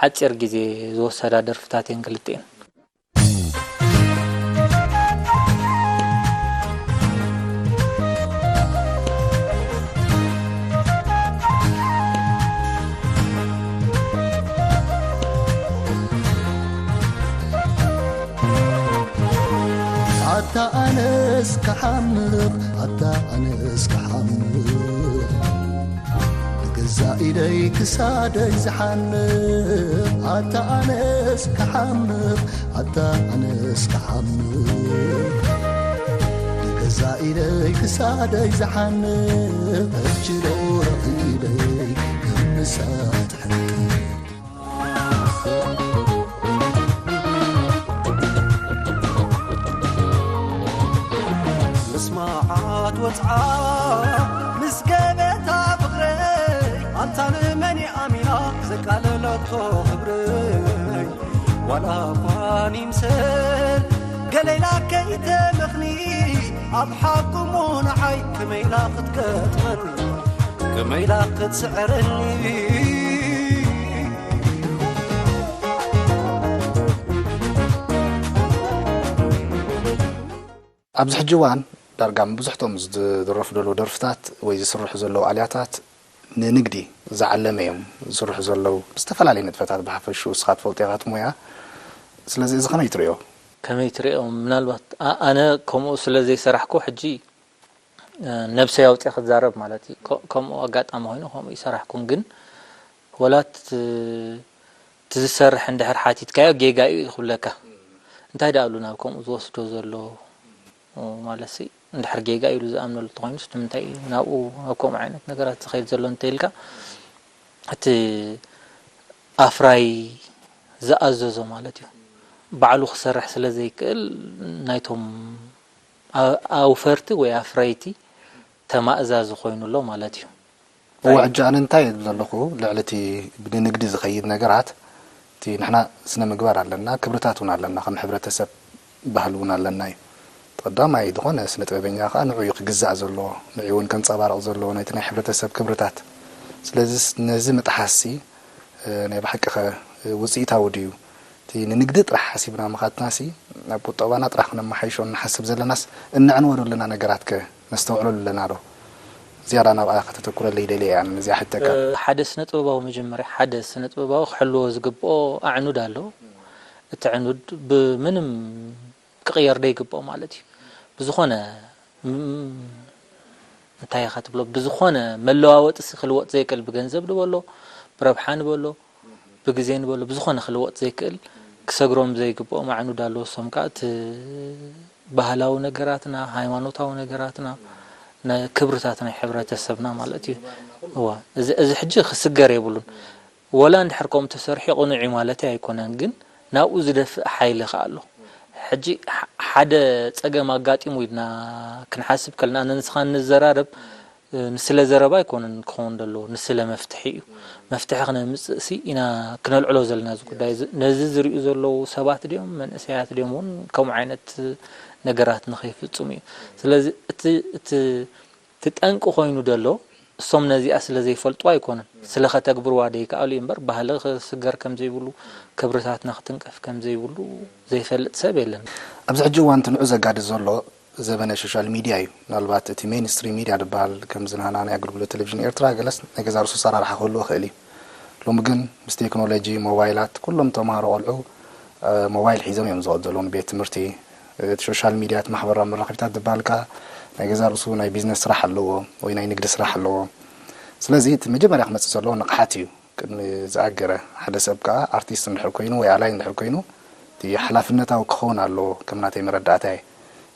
ሓጺር ግዜ ዝወሰዳ ደርፍታት እየን ክልቲኤን። ኣታ ኣነስ ክሓምቕ፣ ኣታ ኣነስ ክሓምቕ፣ ብገዛእ ኢደይ ክሳደይ ዝሓንቕ። ኣታ ኣነስ ክሓምቕ፣ ኣታ ኣነስ ክሓምቕ፣ ብገዛእ ኢደይ ክሳደይ ዝሓንቕ። ሕጂ ዶ ረኺበይ ከም ንሳ ትሕንቕ። ምስ መዓት ወጽዓ ምስ ገበታ ፍቕረይ ኣንታ ንመን ኣሚና ዘቃለለቶ ክብረይ ዋላ እኳ ይምሰል ገሌላ ከይተመኽኒ ኣብ ሓቁ እሞ ንዓይ ከመይላ ክትገጥመኒ ከመይላ ክትስዕረኒ ኣብዚ ሕጂ እዋን ዳርጋ መብዝሕቶም ዝድረፉ ዘለዉ ደርፍታት ወይ ዝስርሑ ዘለዉ ኣልያታት ንንግዲ ዝዓለመ እዮም ዝስርሑ ዘለዉ ብዝተፈላለየ ንጥፈታት ብሓፈሽኡ እስኻ ትፈልጦ ኢኻ እቲ ሞያ ስለዚ እዚ ከመይ ትሪኦ? ከመይ ትሪኦ ምናልባት ኣነ ከምኡ ስለ ዘይሰራሕኩ ሕጂ ነብሰይ ኣውፅየ ክዛረብ ማለት እዩ። ከምኡ ኣጋጣሚ ኮይኑ ከምኡ ይሰራሕኩን ግን ወላ እቲ ዝሰርሕ እንድሕር ሓቲትካዮ ጌጋ እዩ ክብለካ። እንታይ ደኣ ኣሉ ናብ ከምኡ ዝወስዶ ዘሎ ማለት ሲ እንድሕር ጌጋ ኢሉ ዝኣምነሉ እንተኾይኑስ ንምንታይ እዩ ናብኡ ናብ ከምኡ ዓይነት ነገራት ዝኸይድ ዘሎ እንተኢልካ እቲ ኣፍራይ ዝኣዘዞ ማለት እዩ ባዕሉ ክሰርሕ ስለ ዘይክእል ናይቶም ኣውፈርቲ ወይ ኣፍረይቲ ተማእዛዚ ኮይኑ ኣሎ ማለት እዩ። እወ ሕጂ ኣነ እንታይ እብል ዘለኹ ልዕሊ እቲ ብንንግዲ ዝኸይድ ነገራት እቲ ንሕና ስነ ምግባር ኣለና ክብርታት እውን ኣለና ከም ሕብረተሰብ ባህሊ እውን ኣለና እዩ። እቲ ቀዳማይ ዝኾነ ስነ ጥበበኛ ከዓ ንዑ እዩ ክግዛእ ዘለዎ ንዑ እውን ከንፀባርቕ ዘለዎ ነቲ ናይ ሕብረተሰብ ክብርታት ስለዚ ነዚ ምጥሓስሲ ናይ ብሓቂ ኸ ውፅኢታዊ ድዩ? እቲ ንንግዲ ጥራሕ ሓሲብና ምኻድናሲ ናብ ቁጠባና ጥራሕ ክነመሓይሾ እንሓስብ ዘለናስ እንዕንወ ዶ ኣለና ነገራት ከ ነስተውዕለሉ ኣለና ዶ? ዝያዳ ናብኣ ከተተኩረለይ ደልየ እያ ነዚኣ ሕተካ። ሓደ ስነ ጥበባዊ መጀመርያ ሓደ ስነ ጥበባዊ ክሕልዎ ዝግብኦ ኣዕኑድ ኣሎ። እቲ ዕኑድ ብምንም ክቕየር ደይግብኦ ማለት እዩ። ብዝኾነ እንታይ ኢኻ ትብሎ ብዝኾነ መለዋወጢ ሲ ክልወጥ ዘይክእል ብገንዘብ ንበሎ ብረብሓ ንበሎ ብግዜ ንበሎ ብዝኾነ ክልወጥ ዘይክእል ክሰግሮም ዘይግብኦም ኣዕኑድ ኣለዉ እሶም ከዓ እቲ ባህላዊ ነገራትና ሃይማኖታዊ ነገራትና ክብርታት ናይ ሕብረተሰብና ማለት እዩ እዋ እዚ ሕጂ ክስገር የብሉን ወላ እንድሕር ከምኡ ተሰሪሑ ቅኑዕ እዩ ማለተይ ኣይኮነን ግን ናብኡ ዝደፍእ ሓይሊ ከኣ ኣሎ። ሕጂ ሓደ ጸገም ኣጋጢሙ ኢልና ክንሓስብ ከለና ኣነን ንስኻን ንዘራረብ ንስለ ዘረባ ኣይኮነን ክኸውን ዘለዎ ንስለ መፍትሒ እዩ። መፍትሒ ክነምጽእ ሲ ኢና ክነልዕሎ ዘለና እዚ ጉዳይ እዚ። ነዚ ዝሪኡ ዘለዉ ሰባት ድዮም መንእሰያት ድዮም እውን ከምኡ ዓይነት ነገራት ንኸይፍጽሙ እዩ። ስለዚ እቲ እቲ እቲ ጠንቂ ኮይኑ ደሎ እሶም ነዚኣ ስለ ዘይፈልጥዋ ኣይኮነን ስለ ከተግብርዋ ደይከኣሉ እዩ እምበር ባህሊ ክስገር ከም ዘይብሉ ክብርታትና ክትንቀፍ ከም ዘይብሉ ዘይፈልጥ ሰብ የለን። ኣብዚ ሕጂ እዋን እቲ ንዑ ዘጋድድ ዘሎ ዘበነ ሾሻል ሚድያ እዩ። ምናልባት እቲ ሜይንስትሪም ሚድያ ዝበሃል ከምዚ ናህና ናይ ኣገልግሎት ቴሌቪዥን ኤርትራ ገለስ ናይ ገዛ ርእሱ ኣሰራርሓ ክህልዎ ይኽእል እዩ። ሎሚ ግን ምስ ቴክኖሎጂ፣ ሞባይላት ኩሎም ተምሃሮ ቆልዑ ሞባይል ሒዞም እዮም ዝኸዱ ዘለዉ ንቤት ትምህርቲ እቲ ሶሻል ሚድያ እቲ ማሕበራዊ መራኸቢታት ዝበሃል ከዓ ናይ ገዛ ርእሱ ናይ ቢዝነስ ስራሕ ኣለዎ ወይ ናይ ንግዲ ስራሕ ኣለዎ ስለዚ እቲ መጀመርያ ክመፅእ ዘለዎ ንቕሓት እዩ ቅድሚ ዝኣገረ ሓደ ሰብ ከዓ ኣርቲስት እንድሕር ኮይኑ ወይ ኣላይ እንድሕር ኮይኑ እቲ ሓላፍነታዊ ክኸውን ኣለዎ ከም ናተይ መረዳእታ እየ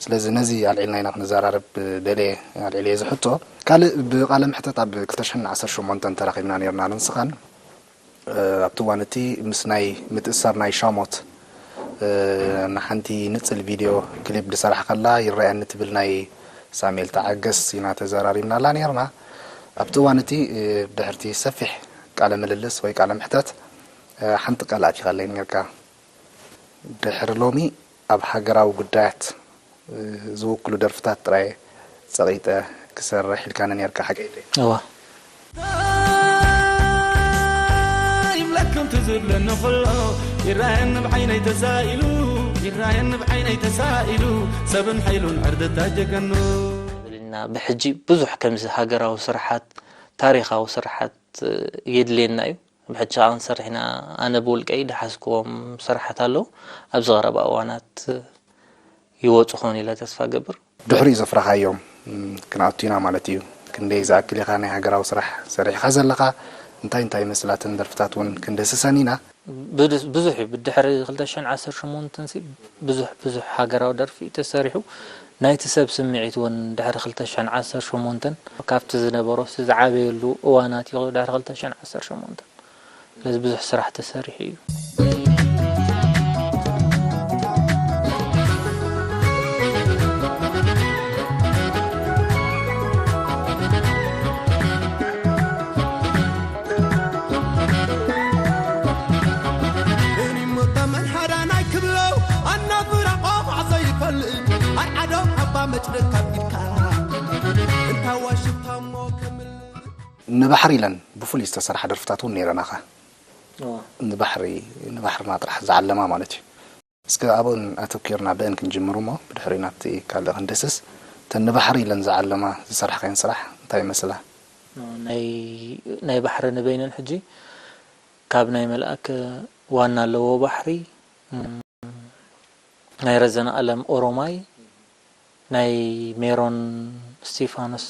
ስለዚ ነዚ ኣልዒልና ኢና ክንዘራረብ ደልየ ኣልዒለየ እዚ ሕቶ ካልእ ብቃለ ምሕተት ኣብ ክልተ ሽሕን ዓሰርተ ሸሞንተን ተራኺብና ነይርና ንስኻን ኣብቲ እዋን እቲ ምስ ናይ ምትእስሳር ናይ ሻሞት ንሓንቲ ንጽል ቪድዮ ክሊፕ ዝሰራሕካላ ይረኣየኒ ትብል ናይ ሳሙኤል ተዓገስ ኢና ተዘራሪብናላ ነይርና። ኣብቲ እዋን እቲ ብድሕርቲ ሰፊሕ ቃለ ምልልስ ወይ ቃለ ምሕተት ሓንቲ ቃል ኣእቲኻለይ ነይርካ። ድሕሪ ሎሚ ኣብ ሃገራዊ ጉዳያት ዝውክሉ ደርፍታት ጥራይ ጸቒጠ ክሰርሕ ኢልካኒ ኔርካ ሓቀይ ድዩ? እወ። ትብለኒ ኩሎ ይራየኒ ብዓይነይ ተሳኢሉ፣ ይራየኒ ብዓይነይ ተሳኢሉ፣ ሰብን ሓይሉን ዕርድታ ጀገኑ። ብልና ብሕጂ ብዙሕ ከምዚ ሃገራዊ ስራሓት፣ ታሪኻዊ ስራሓት የድልየና እዩ። ብሕጂ ከዓ ክንሰርሕ ኢና። ኣነ ብውልቀይ ድሓዝክዎም ስራሓት ኣለዉ። ኣብዚ ቀረባ እዋናት ይወፁ ኾን ኢለ ተስፋ ገብር። ድሕሪኡ ዘፍረኻዮም ክንኣቱ ኢና ማለት እዩ። ክንደይ ዝኣክል ኢኻ ናይ ሃገራዊ ስራሕ ሰሪሕኻ ዘለኻ፣ እንታይ እንታይ ይመስላ እተን ደርፍታት እውን ክንድህስሰን ኢና። ብዙሕ እዩ። ብድሕሪ ክልተ ሽሕን ዓሰርተ ሸሞንተን ሲ ብዙሕ ብዙሕ ሃገራዊ ደርፊ እዩ ተሰሪሑ። ናይቲ ሰብ ስምዒት እውን ድሕሪ ክልተ ሽሕን ዓሰርተ ሸሞንተን ካብቲ ዝነበሮ ሲ ዝዓበየሉ እዋናት እዩ ድሕሪ ክልተ ሽሕን ዓሰርተ ሸሞንተን። ስለዚ ብዙሕ ስራሕ ተሰሪሑ እዩ። ንባሕሪ ኢለን ብፍሉይ ዝተሰርሓ ደርፍታት እውን ነይረናኻ። ንባሕሪ ንባሕርና ጥራሕ ዝዓለማ ማለት እዩ። እስከ ኣብኡን ኣተኪርና ብእን ክንጅምር እሞ ብድሕሪ ናብቲ ካልእ ክንድስስ። እተን ንባሕሪ ኢለን ዝዓለማ ዝሰርሕካየን ስራሕ እንታይ ይመስላ? ናይ ባሕሪ ንበይነን ሕጂ ካብ ናይ መልኣክ ዋና ኣለዎ ባሕሪ፣ ናይ ረዘነ ኣለም ኦሮማይ፣ ናይ ሜሮን እስቲፋኖስ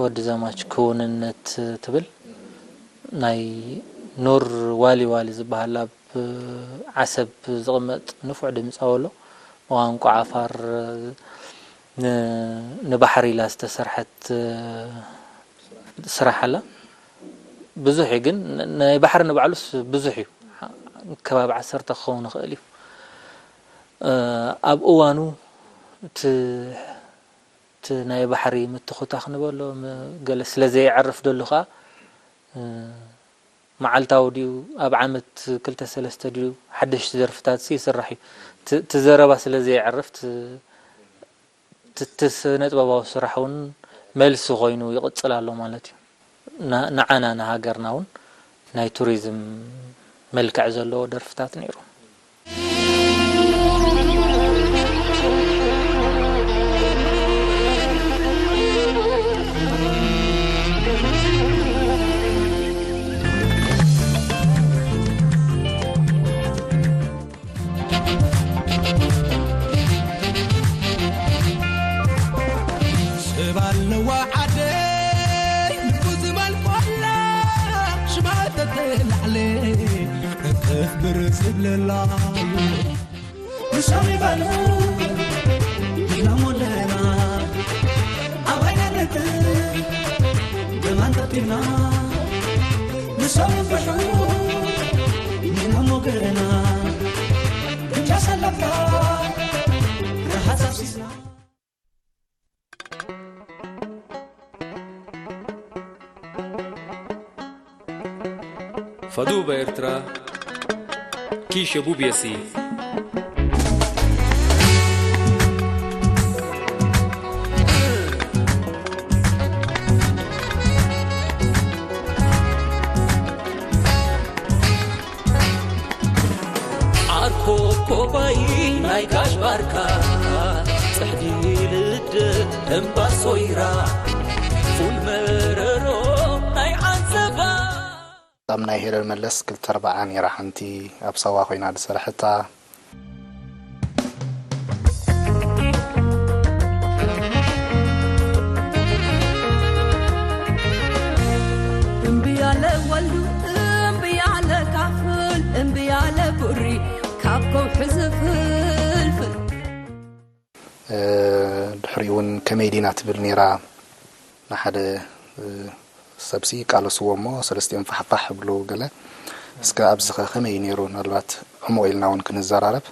ወዲ ዘማች ክውንነት ትብል፣ ናይ ኑር ዋሊ ዋሊ ዝበሃል ኣብ ዓሰብ ዝቕመጥ ንፉዕ ድምፃዊ ኣሎ። ብቋንቋ ዓፋር ንባሕሪ ኢላ ዝተሰርሐት ስራሕ ኣላ። ብዙሕ እዩ ግን ናይ ባሕሪ ንባዕሉስ ብዙሕ እዩ። ከባቢ ዓሰርተ ክኸውን ይኽእል እዩ። ኣብ እዋኑ እቲ ናይ ባሕሪ ምትኹታኽ ንበሎ ገለ ስለ ዘየዕርፍ ደሉ ከዓ መዓልታዊ ድዩ ኣብ ዓመት ክልተ ሰለስተ ድዩ ሓደሽቲ ደርፍታት ይስራሕ እዩ። እቲ ዘረባ ስለ ዘየዕርፍ እቲ ስነ ጥበባዊ ስራሕ እውን መልሲ ኮይኑ ይቕፅል ኣሎ ማለት እዩ። ንዓና ንሃገርና እውን ናይ ቱሪዝም መልክዕ ዘለዎ ደርፍታት ነይሩ። ስብ ኣለዋ ዓደይ ልቡ ዝመልቆላ ሽማ ተተላዕለ እክፍ ብር ዝብለላ ንሶም ይበሉ ኢሎም ወለና ኣብ ዓይነነት ብማን ተጢና ንሶም ይፍርሑ ኢሎም ወገና ብጫ ሰለፍታ ረሃፅ ኣፍሲስና ፈዱበ ኤርትራ ኪሸ ቡብየሲ ዓርኮ ኮባይ ናይ ጋሽ ባርካ ጽሕዲ ልደት እምባሶይራ ፉል መረሮ ናይ ዓንሰባ ኣብ ናይ ሄለን መለስ ክልተ ኣርባዓ ነይራ ሓንቲ ኣብ ሳዋ ኮይና ዝሰርሐታ። እምቢ ኣለ ወልዱ እምቢ ኣለ ካፍል እምቢ ኣለ ቡሪ ካብ ከውሒ ዝፍልፍል ድሕሪኡ እውን ከመይ ዲና ትብል ነይራ ንሓደ ሰብሲ ይቃለስዎ እሞ ሰለስቲኦም ፋሕፋሕ ይብሉ ገለ እስከ ኣብዚኸ ከመይ እዩ ነይሩ ምናልባት ዕሙቕ ኢልና እውን ክንዘራረብ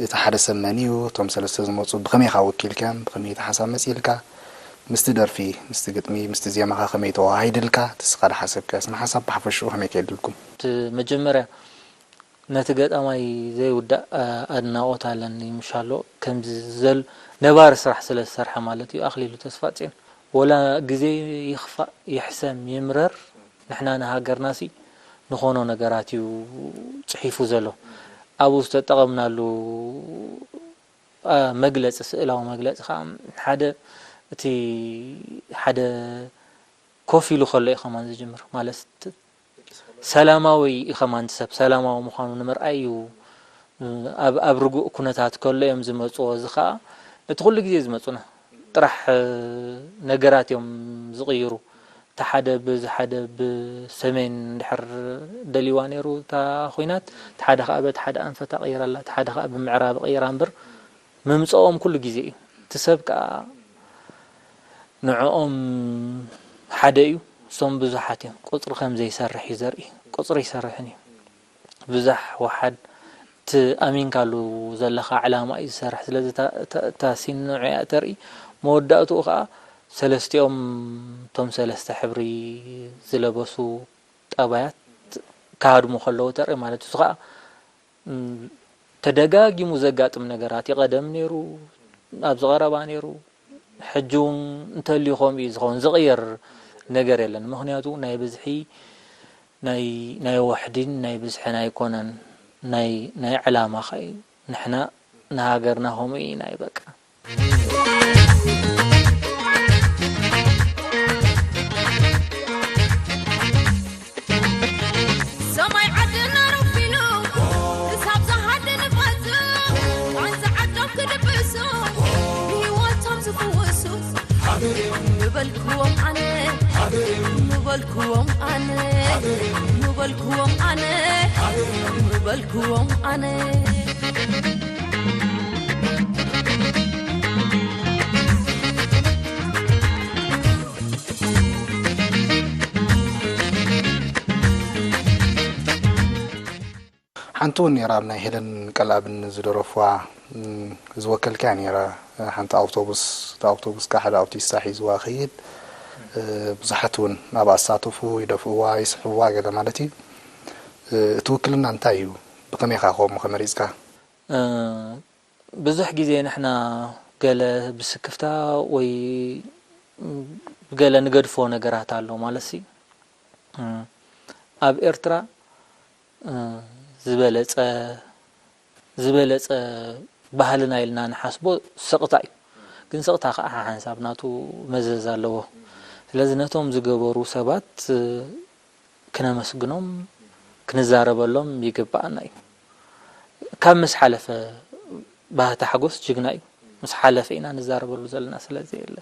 እቲ ሓደ ሰብ መን እዩ እቶም ሰለስተ ዝመፁ ብኸመይ ኢኻ ወኪልካዮም ብኸመይ እቲ ሓሳብ መፂእልካ ምስቲ ደርፊ ምስቲ ግጥሚ ምስቲ ዜማኻ ከመይ ተወሃሂድልካ እቲ ስኻ ዝሓሰብካዮ ስነ ሓሳብ ብሓፈሽኡ ከመይ ከይድልኩም መጀመርያ ነቲ ገጣማይ ዘይውዳእ ኣድናቖት ኣለኒ ምሻሎ ከምዚ ዘል ነባሪ ስራሕ ስለ ዝሰርሐ ማለት እዩ ኣኽሊሉ ተስፋጽዮን ወላ ግዜ ይኽፋእ ይሕሰም ይምረር ንሕና ንሃገርናሲ ንኾኖ ነገራት እዩ ጽሒፉ ዘሎ። ኣብኡ ዝተጠቐምናሉ፣ ኣ፣ መግለጺ፣ ስእላዊ መግለጺ ከኣ ሓደ፣ እቲ ሓደ ኮፍ ኢሉ ከሎ እዩ ከማን ዝጅምር። ማለት፣ ሰላማዊ እዩ ከማን፣ እቲ ሰብ ሰላማዊ ምዃኑ ንምርኣይ እዩ። ኣብ፣ ኣብ ርጉእ ኩነታት ከሎ እዮም ዝመጽዎ። እዚ ከኣ እቲ ኩሉ ግዜ ዝመጹና ጥራሕ ነገራት እዮም ዝቕይሩ። እቲ ሓደ ብ-፣ እዚ ሓደ ብሰሜን እንድሕር ደልይዋ ነይሩ እታ ኹናት፣ እቲ ሓደ ከኣ በቲ ሓደ ኣንፈታ ቀይራላ፣ እቲ ሓደ ከኣ ብምዕራብ ቀይራ እምበር፣ ምምጽኦም ኩሉ ግዜ እዩ። እቲ ሰብ ከኣ ንዕኦም ሓደ እዩ፣ እሶም ብዙሓት እዮም። ቁጽሪ ከም ዘይሰርሕ እዩ ዘርኢ። ቁጽሪ ይሰርሕን እዩ። ብዛሕ ወሓድ እቲ ኣሚንካሉ ዘለኻ ዕላማ እዩ ዝሰርሕ። ስለዚ እታ፣ እታ፣ እታ ሲን ንዕኣ ተርኢ። መወዳእትኡ ከኣ ሰለስቲኦም እቶም ሰለስተ ሕብሪ ዝለበሱ ጠባያት ክሃድሙ ከለዉ ተርኢ ማለት እዩ። እዚ ከኣ፣ እም፣ ተደጋጊሙ ዘጋጥም ነገራት እዩ። ቀደም ነይሩ፣ ኣብዚ ቀረባ ነይሩ፣ ሕጂ እውን እንተልዩ ከምኡ እዩ ዝኸውን። ዝቕየር ነገር የለን። ምኽንያቱ ናይ ብዝሒ፣ ናይ፣ ናይ ወሕዲን ናይ ብዝሕን ኣይኮነን። ናይ፣ ናይ ዕላማ ኸ እዩ። ንሕና ንሃገርና ከምኡ ኢና እዩ በቃ። ሰማይ ዓድና ረቢኑ ክሳብ ዝሃድን ንፋስ፣ ቃንዛ ዓዶም ክድብሱ፣ ንህይወቶም ዝፍውሱ። ምበልክዎም ኣነ፣ ምበልክዎም ኣነ፣ ምበልክዎም ኣነ፣ ምበልክዎም ኣነ። ሓንቲ እውን ነይራ፣ ኣብ ናይ ሄለን ቀልኣብን ዝደረፍዋ፣ እም፣ ዝወከልካያ ነይራ። ሓንቲ ኣውቶቡስ፣ እታ ኣውቶቡስ ከኣ ሓደ ኣውቲስታ ሒዝዋ ኸይድ፣ እ፣ ብዙሓት እውን ኣብኣ ዝሳተፉ ይደፍእዋ፣ ይስሕብዋ ገለ ማለት እዩ። እ፣ እቲ ውክልና እንታይ እዩ? ብኸመይ ኢኻ ከምኡ ከመሪጽካ? እ፣ ብዙሕ ግዜ ንሕና ገለ ብስክፍታ ወይ ብገለ ንገድፎ ነገራት ኣሎ ማለት ሲ፣ እ፣ ኣብ ኤርትራ፣ እ፣ ዝበለጸ፣ ዝበለጸ ባህልና ኢልና ንሓስቦ ስቕታ እዩ። ግን ስቕታ ከኣ ሓንሳብ ናቱ መዘዝ ኣለዎ። ስለዚ ነቶም ዝገበሩ ሰባት፣ እ፣ ክነመስግኖም፣ ክንዛረበሎም ይግብኣና እዩ። ካብ ምስ ሓለፈ ባህታ ሓጎስ ጅግና እዩ። ምስ ሓለፈ ኢና ንዛረበሉ ዘለና፣ ስለዚ የለ።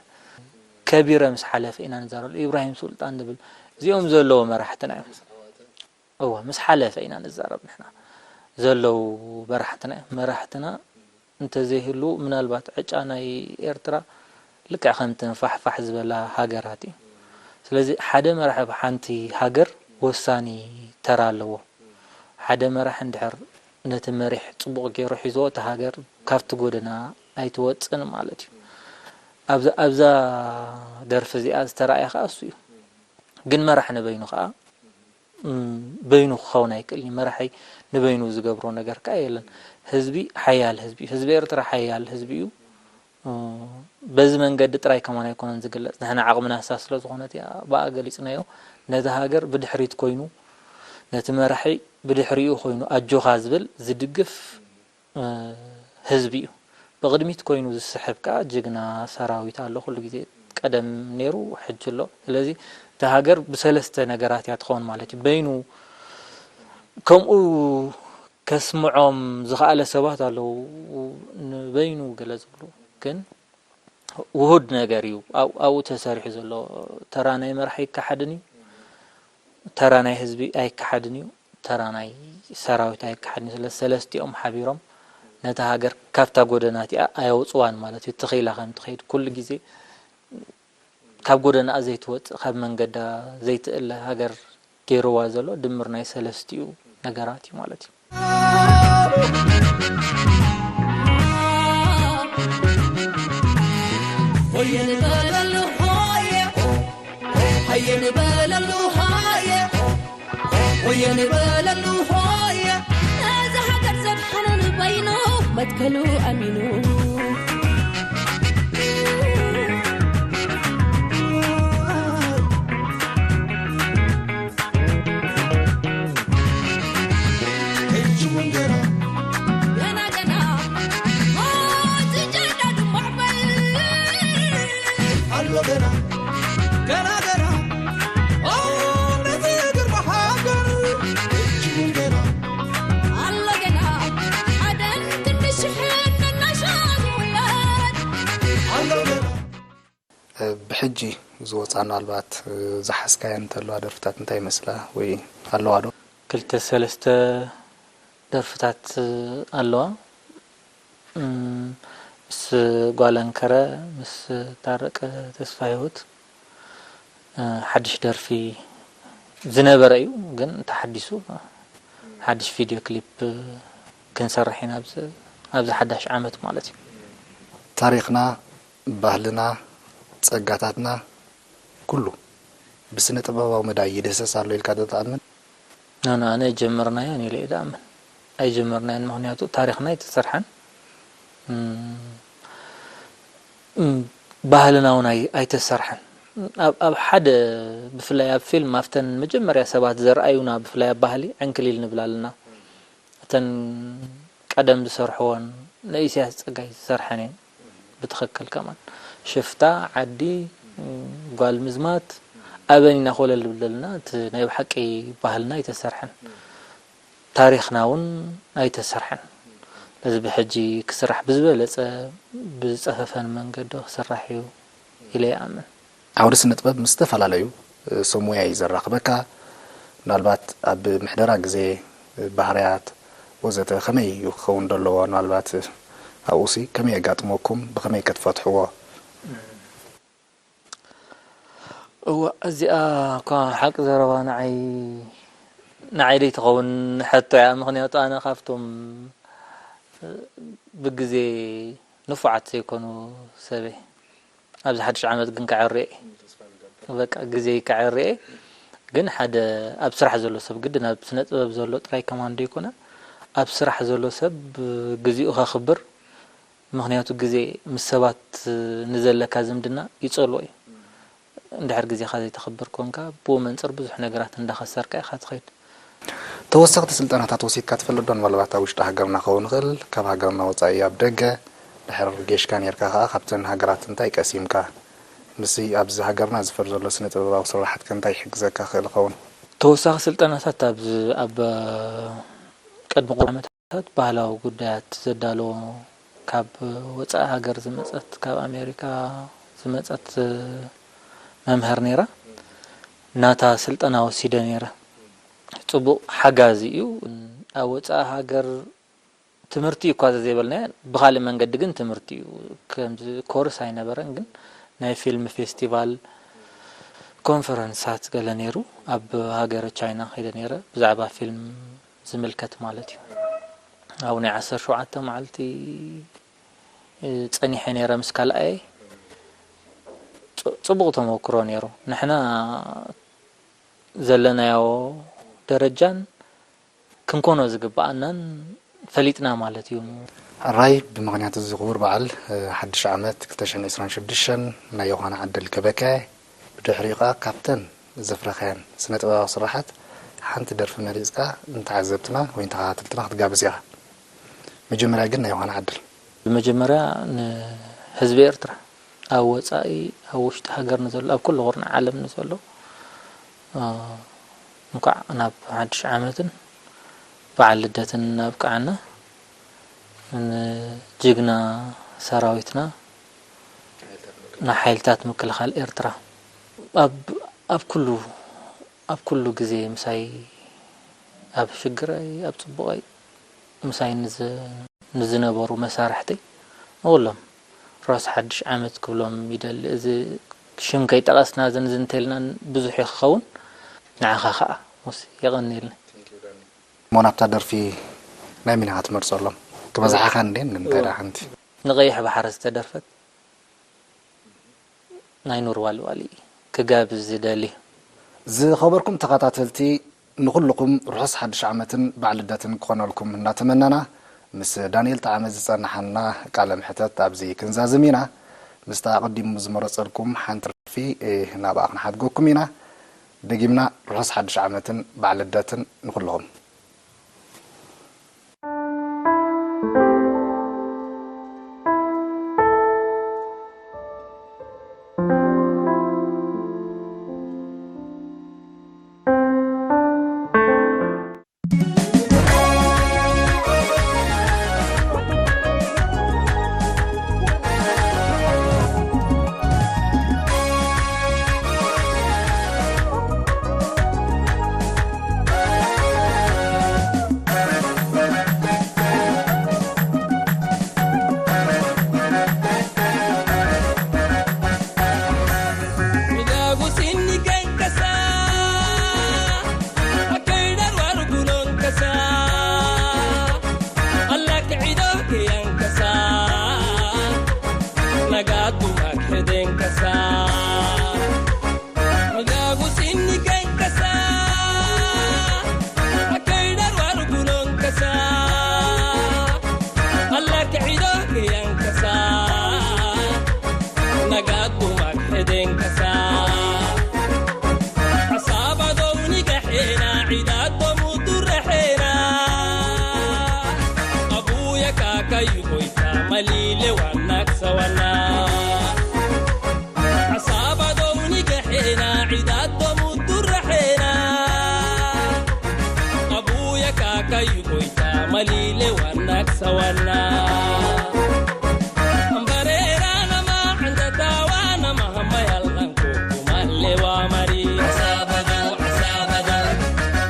ከቢረ ምስ ሓለፈ ኢና ንዛረበሉ። ኢብራሂም ሱልጣን ንብል፣ እዚኦም ዘለዉ መራሕትና እዮም። እወ፣ ምስ ሓለፈ ኢና ንዛረብ ንሕና። ዘለዉ መራሕትና እዮም። መራሕትና እንተዘይህሉ፣ ምናልባት ዕጫ ናይ ኤርትራ ልክዕ ከምተን ፋሕፋሕ ዝበላ ሃገራት እዩ። ስለዚ ሓደ መራሒ ኣብ ሓንቲ ሃገር ወሳኒ ተራ ኣለዎ። ሓደ መራሒ እንድሕር ነቲ መሪሕ ጽቡቕ ገይሩ ሒዝዎ፣ እታ ሃገር ካብቲ ጎደና ኣይትወጽእን ማለት እዩ። ኣብዛ፣ ኣብዛ ደርፊ እዚኣ ዝተራእየ ከኣ እሱ እዩ። ግን መራሕ ንበይኑ ከኣ፣ እም፣ በይኑ ክኸውን ኣይክእልን እዩ። መራሒ ንበይኑ ዝገብሮ ነገር ከኣ የለን። ህዝቢ ሓያል ህዝቢ እዩ። ህዝቢ ኤርትራ ሓያል ህዝቢ እዩ። እ፣ በዚ መንገዲ ጥራይ ከማን ኣይኮነን ዝግለጽ። ንሕና ዓቕምና እሳ ስለ ዝኾነት እያ ብኣ ገሊጽናዮ። ነቲ ሃገር ብድሕሪት ኮይኑ፣ ነቲ መራሒ ብድሕሪኡ ኮይኑ ኣጆኻ ዝብል፣ ዝድግፍ፣ እ፣ ህዝቢ እዩ። ብቕድሚት ኮይኑ ዝስሕብ ከኣ ጅግና ሰራዊት ኣሎ። ኩሉ ግዜ ቀደም ነይሩ፣ ሕጂ ኣሎ። ስለዚ እታ ሃገር ብሰለስተ ነገራት እያ ትኸውን ማለት እዩ። በይኑ ከምኡ ከስምዖም ዝኸኣለ ሰባት ኣለዉ፣ ንበይኑ ገለ ዝብሉ። ግን ውሁድ ነገር እዩ። ኣብ-፣ ኣብኡ ተሰሪሑ ዘሎ። ተራ ናይ መራሒ ኣይከሓድን እዩ። ተራ ናይ ህዝቢ ኣይከሓድን እዩ። ተራ ናይ ሰራዊት ኣይከሓድን እዩ። ስለ ሰለስቲኦም ሓቢሮም ነታ ሃገር ካብታ ጎደና እቲኣ ኣየውጽዋን ማለት እዩ። ትኽ ኢላ ከም ትኸይድ ኩሉ ግዜ ካብ ጎደናኣ ዘይትወጽእ፣ ካብ መንገዳ ዘይትእለ ሃገር ገይርዋ ዘሎ ድምር ናይ ሰለስቲኡ ነገራት እዩ ማለት እዩ። ሆየ ንበለሉ ሆየ፣ ሆየ ንበለሉ ሆየ፣ ሆየ ንበለሉ ሆየ። ነዚ ሃገር ዘድሓነ ንበይኑ መትከሉ ኣሚኑ። ሕጂ ዝወፃ ምናልባት ዝሓዝካየን እንተለዋ ደርፍታት እንታይ ይመስላ ወይ ኣለዋ ዶ? ክልተ ሰለስተ ደርፍታት ኣለዋ። ምስ ጓል ኣንከረ፣ ምስ ታረቀ ተስፋ ህይወት ሓድሽ ደርፊ ዝነበረ እዩ፣ ግን ተሓዲሱ ሓድሽ ቪድዮ ክሊፕ ክንሰርሕ ኢና ኣብዚ ሓዳሽ ዓመት ማለት እዩ። ታሪኽና፣ ባህልና፣ ጸጋታትና ኩሉ ብስነ ጥበባዊ መዳይ ይድህሰስ ኣሎ ኢልካ ዶ ትኣምን? ኣነ ኣነ ጀመርናዮ ኢለ እየ ዝኣምን። ኣይጀመርናዮን፣ ምኽንያቱ ታሪኽና ኣይተሰርሐን፣ ባህልና እውን ኣይተሰርሐን። ኣብ ሓደ ብፍላይ ኣብ ፊልም ኣብተን መጀመርያ ሰባት ዘርኣዩና ብፍላይ ኣብ ባህሊ ዕንክሊል ንብል ኣለና። እተን ቀደም ዝሰርሕወን ንኢሳያስ ጸጋይ ዝሰርሐን እየን። ብትኽክል ከማን ሽፍታ ዓዲ ጓል ምዝማት ኣበን ኢና ኮለል ንብል ዘለና። እቲ ናይ ብሓቂ ባህልና ኣይተሰርሐን፣ ታሪኽና እውን ኣይተሰርሐን። ነዚ ብሕጂ ክስራሕ ብዝበለጸ ብዝጸፈፈን መንገዲ ክስራሕ እዩ ኢለ ይኣምን። ዓውዲ ስነ ጥበብ ምስ ዝተፈላለዩ ሰብ ሞያ እዩ ዘራኽበካ። ምናልባት ኣብ ምሕደራ ግዜ፣ ባህርያት ወዘተ ከመይ እዩ ክኸውን ደለዎ? ምናልባት ኣብኡሲ ከመይ የጋጥመኩም? ብኸመይ ከ ትፈትሕዎ? እወ እዚኣ እኳ ሓቂ ዘረባ ንዓይ ንዓይ ደይትኸውን ሕቶ እያ። ምኽንያቱ ኣነ ካብቶም ብግዜ ንፉዓት ዘይኮኑ ሰበይ ኣብዚ ሓድሽ ዓመት ግን ከዐርየ በቃ ግዜ ከዐርየ ግን ሓደ ኣብ ስራሕ ዘሎ ሰብ ግድን ኣብ ስነ ጥበብ ዘሎ ጥራይ ከማን ዘይኮነ ኣብ ስራሕ ዘሎ ሰብ ግዜኡ ከኽብር ምኽንያቱ ግዜ ምስ ሰባት ንዘለካ ዝምድና ይጸልዎ እዩ። እንድሕር ግዜኻ ዘይተኽብር ኮንካ ብኡ መንጽር ብዙሕ ነገራት እንዳኸሰርካ ኢኻ ትኸይድ። ተወሰኽቲ ስልጠናታት ወሲድካ ትፈልጥ ዶ? ንመልባት ኣብ ውሽጢ ሃገርና ክኸውን ይኽእል፣ ካብ ሃገርና ወጻኢ ኣብ ደገ ድሕር ጌሽካ ኔርካ ከኣ ካብተን ሃገራት እንታይ ቀሲምካ? ምስዚ ኣብዚ ሃገርና ዝፈር ዘሎ ስነ ጥበባዊ ስራሓት ከ እንታይ ይሕግዘካ ይኽእል ይኸውን? ተወሳኺ ስልጠናታት ኣብ ኣብ ቅድሚ ቁሩብ ዓመታት ባህላዊ ጉዳያት ዘዳለዎ ካብ ወጻኢ ሃገር ዝመጸት ካብ ኣሜሪካ ዝመጸት መምህር ነይራ። ናታ ስልጠና ወሲደ ነይረ። ጽቡቕ ሓጋዚ እዩ። ኣብ ወጻኢ ሃገር ትምህርቲ እዩ እኳ ዘዘይበልናዮ ብኻልእ መንገዲ ግን ትምህርቲ እዩ። ከምዚ ኮርስ ኣይነበረን ግን ናይ ፊልም ፌስቲቫል ኮንፈረንሳት ገለ ነይሩ። ኣብ ሃገረ ቻይና ከይደ ነይረ ብዛዕባ ፊልም ዝምልከት ማለት እዩ። ኣብ ናይ ዓሰርተ ሸውዓተ መዓልቲ ጸኒሐ ነይረ ምስ ካልኣየ ጽቡቕ ተመክሮ ነይሩ። ንሕና ዘለናዮ ደረጃን ክንኮኖ ዝግብኣናን ፈሊጥና ማለት እዩ። ሕራይ ብምኽንያት እዚ ክቡር በዓል ሓድሽ ዓመት ክልተ ሽሕን ዕስራን ሽዱሽተን ናይ ዮሃና ዕድል ክህበካ እየ። ብድሕሪኡ ከኣ ካብተን ዘፍረኻየን ስነ ጥበባዊ ስራሓት ሓንቲ ደርፊ መሪጽካ ንተዓዘብትና ወይ ንተኸታተልትና ክትጋብዝ ኢኻ። መጀመርያ ግን ናይ ዮሃና ዕድል። ብመጀመርያ ንህዝቢ ኤርትራ ኣብ ወጻኢ ኣብ ውሽጢ ሃገር ንዘሎ ኣብ ኩሉ ኩርናዕ ዓለም ንዘሎ እንኳዕ ናብ ሓድሽ ዓመትን በዓል ልደትን ኣብቅዓና። ንጅግና ሰራዊትና ንሓይልታት ምክልኻል ኤርትራ ኣብ ኣብ ኩሉ ኣብ ኩሉ ግዜ ምሳይ ኣብ ሽግረይ ኣብ ጽቡቐይ ምሳይ ንዝነበሩ መሳርሕተይ ንኹሎም ርሑስ ሓድሽ ዓመት ክብሎም ይደሊ። እዚ ሽም ከይጠቐስና ዝንዝንተልና ብዙሕ እዩ ክኸውን። ንዓኻ ኸኣ ሙስ የቐንየልና። እሞ ናብታ ደርፊ ናይ ሚናኻ ትመርጸሎም ክበዝሓኻ እንዴን ንምንታይ ደኣ ሓንቲ? ንቐይሕ ባሕሪ ዝተደርፈት ናይ ኑር ዋልዋሊ ክጋብዝ ዝደሊ። ዝኸበርኩም ተኸታተልቲ ንኹልኹም ርሑስ ሓድሽ ዓመትን በዓል ልደትን ክኾነልኩም እናተመነና ምስ ዳንኤል ጠዓመ ዝጸናሓና ቃለ ምሕተት ኣብዚ ክንዛዝም ኢና። ምስታ ኣቐዲሙ ዝመረጸልኩም ሓንቲ ደርፊ ናብኣ ክንሓድገኩም ኢና። ደጊምና ርሑስ ሓድሽ ዓመትን በዓል ልደትን ንኹልኹም። ሰዋና ሓሳባቶም ንገሐና ዒዳቶም ውዱራሐና ኣቡየ ካካዩ ኮይታ መሊሌ ዋና ክሰዋና እምበሬራ ነማ ዕንተታዋ ነማ ሀማ ያልቀንኩ ማሌዋ ማሪ ሓሳባዶ ሓሳባዶ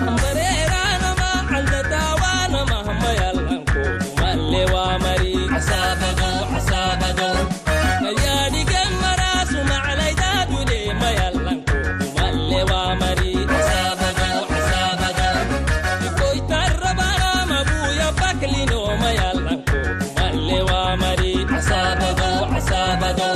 እምበሬራ ነማ ዕንተታዋ ነማ ሀማ ያልቀንኩ ማሌዋ ማሪ ሓሳባዶ ሓሳባዶ Yadi gemmara suma alaida dude mayallanko malewa mari asabado asabado koi tarrabara mabuya baklino mayallanko malewa mari asabado asabado